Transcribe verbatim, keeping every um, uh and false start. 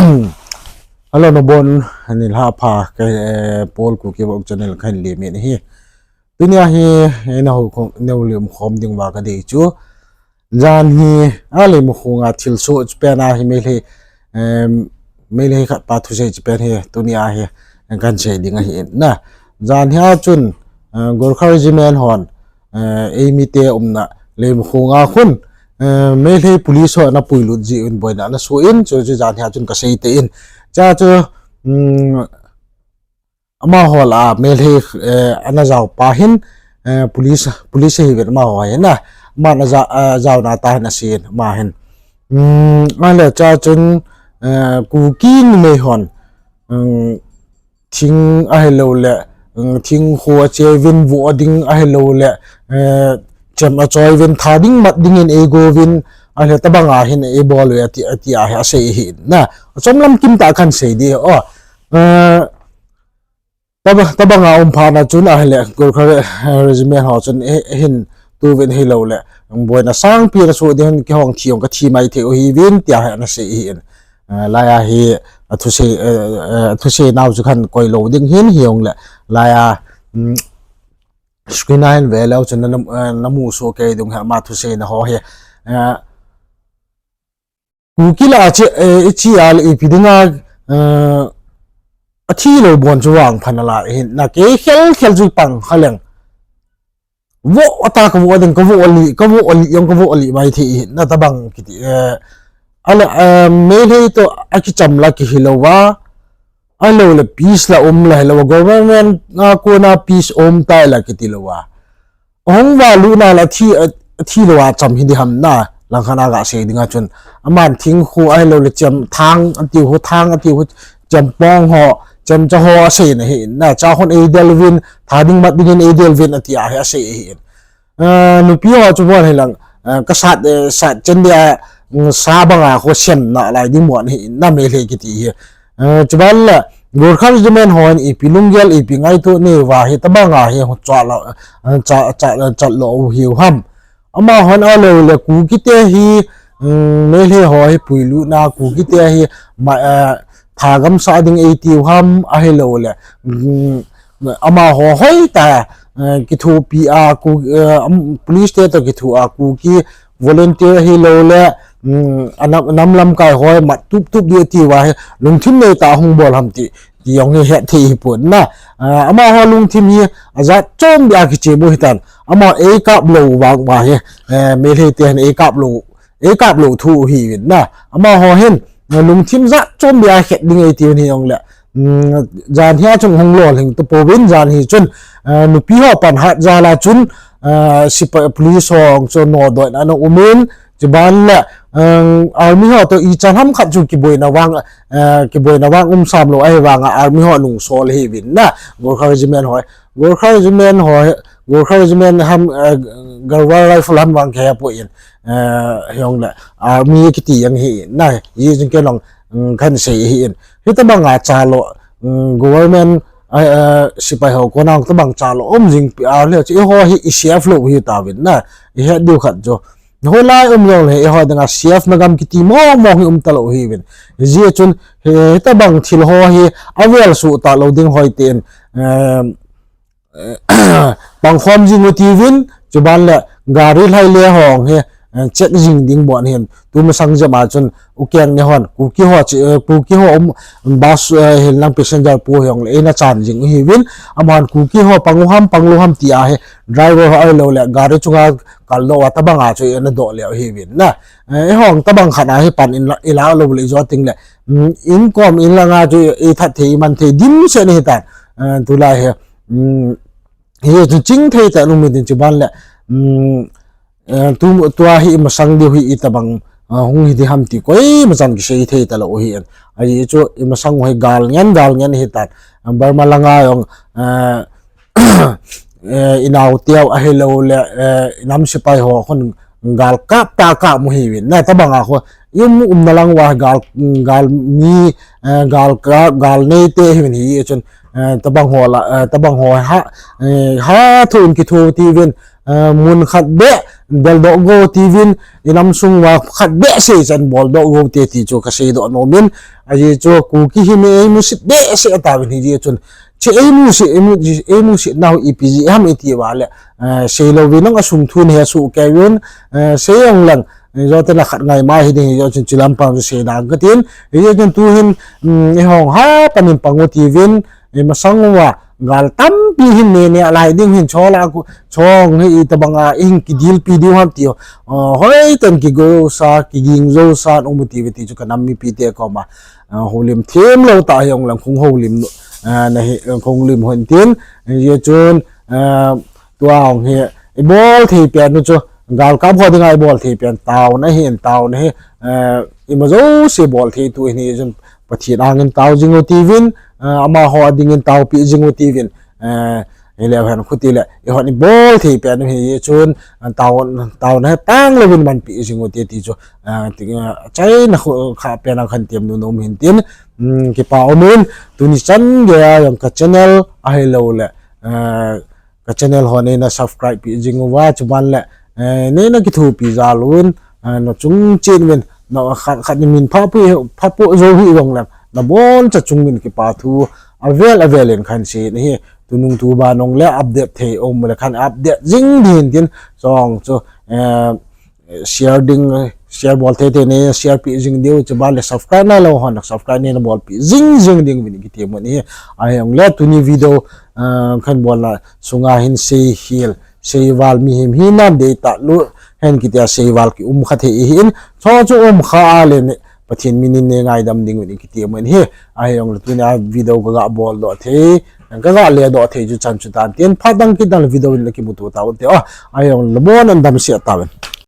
Hello, nabon, nilhah pha, ka, eh, Paul Kuki Vlog channel kahin lim in ahi. Tunia hi, eh, na ho khom, na ho lim khom ding uva kadei chu. Jan hi, a Leimakhong a thilsoh chu pen a hi Meitei, em, Meitei khat pa thusei chu pen hi, tunia hi, kahin sei ding ahi in. Na, jan hi a chun, eh, Gorkha Regiment hon, eh, eimite umna Leimakhong a khun, eh, Meitei police ho ana puilut jeh in boina ana soh in, chu, chu jan hi a chun kasei te in. Cha chu, um, amaho lah a Meitei, eh, ana jao pa hin, eh, police, police ahi uvin amaho hin na, ama na ja, eh, jaona tah hin asei in, ama hin. Um, ahile cha chun, eh, Kuki numei hon, um, thing ahilou le, um, thing khu ache uvin voh ding ahilou le, eh, chem achoi uvin tha ding mat ding in eigo uvin, ahile tabang a hin eibol uve ati, ati a hi asei ahi in na. Achom lam kim tah kahin sei ding o. Eh, Taba-, tabang a um phat na chun ahile, Gorkha, eh, Regiment ho chun, eh, hin tu uvin hilou le, boina sangpi ana soh ding hin kihong thi jong kathi mai thei u ahi uvin, tia hi ana sei ahi in. Eh, laiya hi, athusei, eh, eh, athusei nau chu kahin koi lou ding hin hijongle, laiya, um, screen a hin ve leu chun na, na, eh, namu soh kei ding hi ama thuseina ho hi. Eh, Kuki lah a che, eh, iche a le ipi dinga, eh, athi lou bon chu vangpha nalai hin, na kei khel khel chu pang kha leng. Voh ata kavoh ding, kavoh lih, kavoh lih, jong kavoh lih mai thei hin, na tabang kiti, eh, ahile, eh, Meitei toh akicham la kihi lou va, ahilou le peace la um la hilou va, government a kona peace um tai la kiti lou va. Ahung valut na la thi, a, thi lou a cham hi ding ham na, langkhat a gasei ding a chun. Aman thing khu ahilou le chem thang, ati khu thang, ati khu chem pong ho, chem cha ho asei na hi in na, cha hon eidel uvin, tha ding mat ding in eidel uvin ati a hi asei ahi in. Eh, nupi ho chu bon hilang, eh, kasat, eh, sat chen dia, mm, sa banga khu sem nalai ding bon ahi in na Meitei kiti hi. Eh, chuban le, Gorkha Regiment hon ipi lunggel, ipi ngaito nei uva hi, tabang a hi, ho cha la, eh, cha, cha, cha lo u hiu ham. Amahon ahilou le, Kuki te hi, um, Meitei ho hi puilut na, Kuki te hi, ma, eh, tha gamsa ding eiti u ham, ahilou le, um, amaho hoitah, eh, kithopi a, Ku, eh, um, police te toh kitho a, Kuki volunteer ahilou le, um, anam, nam lamkai ho mat tup tup ding ati uva hi, lungthim nei tah a hung bol ham ti, ti jong hi het thei hi pon na. Ah, amaho lungthim hi ajat chom bia kichemu hitan. Amaho eikap lou vang uva hi, eh, Meitei te hin eikap lou, eikap lou thu u ahi uvin na. Amaho hin, eh, lungthim jat chom bia het ding eiti uvin hijongle. Um, jan hi a chun hung lolhing tapouvin jan hi chun, eh, nupi ho panhat jal a chun, eh, sipai police ho chu nodoh in ana um in, chuban le, um, army ho toh ichan ham khat chu kiboina vang, eh, kiboina vang um sam lou ahi vang a army ho nungsol ahi uvin na, Gorkha Regiment ho, Gorkha Regiment ho, Gorkha Regiment ham, eh, Garhwal Rifle ham vang kahe poi in, eh, hijongle army kiti jeng hi na, hijeh chun kei jong, um, kahin sei ahi in. Hitabang a cha lo, um, government, eh, eh, sipai ho kona tabang cha lo um jing pi a le chu eiho hi i safe lou hi tauvin na, ihet diu khat chu. Hoilai um jong le, eiho dinga safe na gam kiti mong mong hi um talou ahi uvin. Hijeh chun, hi, hitabang thil ho hi avel suh talou ding hoi ten, eh, pangkhom jing u tiu vin, chuban le gari lhai le hong hi, eh, check jing ding bon hin, tumasang jep a chun, ukeng ne hon, Kuki ho chi, eh, Kuki ho um, bus, eh, hin lang passenger pu hijongle, eina chan jing u ahi uvin, amahon Kuki ho pang u ham, pang lou ham ti a hi, driver ho ahilou le, gari chunga kal lou a tabang a chu eina doh leu ahi uvin na. Eh, eihon tabang khat a hi pan in la, i la lou le jo ting le, um, inkom in lang a chu eithat thei, iman thei, dimset ahi tan, eh, tulai hi, um, Hi chu ching thei tah in um hitin chuban le, um, eh, tu, tua hi imasang diu hi itabang, ah, hung hi ding ham ti koima chan kisei thei talou ahi in. Ahi chu imasang u hi gal ngen, gal ngen ahi tan. Ah, Burma langa jong, eh, eh, inao teu ahilou le, eh, inam sipai ho khun gal kap ta kap mu ahi uvin. Na tabang a khu, i um, umna lang uva gal, gal mi, eh, gal ka, gal nei te ahi uvin hi chun, eh, tabang ho la, eh, tabang ho ha, eh, ha thu in kithu ti uvin, mun khat beh deldoh go tiuvin, inam sung uva khat behseh chan boldoh go te ti chu kasei doh nom in, ajeh chu Kuki hi mi eimusit behseh tauvin hijeh chun, che eimusit, eimusit nau ipi jeh ham iti uva le, seilouvin nang asung thu nahe soh kei un, sei jongleng, joten a khat ngai ma hiding hijeh chun chilam pang chu sei dang katin, hijeh chun tuhin, ihong ha panin pang u tiuvin, imasang uva gal tampi hin nene lai ding hin chola chong hi itobanga ihin kidilpi diu ham ti, hoiten kigo sa, kiging jou sa um u tiuve ti chu kanam mipite koma houlim themlou tah hijongleng khung houlim, khung lim hon tin, hijeh chun tua hung hi ibol thei pen u chu, galkap ho dinga ibol thei pen taona ahin, taona hi ima jouse bol thei tu ahin, hijeh chun Pathen angin tao jing u tiuvin, amaho adingin taopeh jing u tiuvin, hileu hen khutile ihon ibol thei pen u hijeh chun, taona hi tanglouvin manpeh jing u ti ti chu, achaina khu kha pen a kahin tem nom hin tin, kipa umin, tuni chan geiya jong ka channel ahiloule ka channel ho neina subscribe peh jing uva, chuban le neina kithopi jal un, nachung cheh uvin, khat ni min phapoh jou hih jongleng naboncha chung uvin kipa thu avel avel in kahin sei ahi. Tunung tuban jongle update thei um le kahin update jing ding hin tin, chong chu share ding, share bol thei thei nei share peh jing diu, chuban le subscribe nailou hon subscribe neina bolpeh jing jing ding uvin kitem u ahi. Ahijongle tuni video kahin bolna sunga hin sei hel, seival mihem hinam deitah lou hen kitia seival kium kha thei ahin, chu chu um kha a le Pathen min in nei ngaidam ding uvin kitem u ahi. Ahijongle tunia video kaga boldoh thei, kaga ledoh thei chu chan chu tan tin, phat dang kit dang le video in le kimuto taute. Ahijongle nabon un damsel tauvin.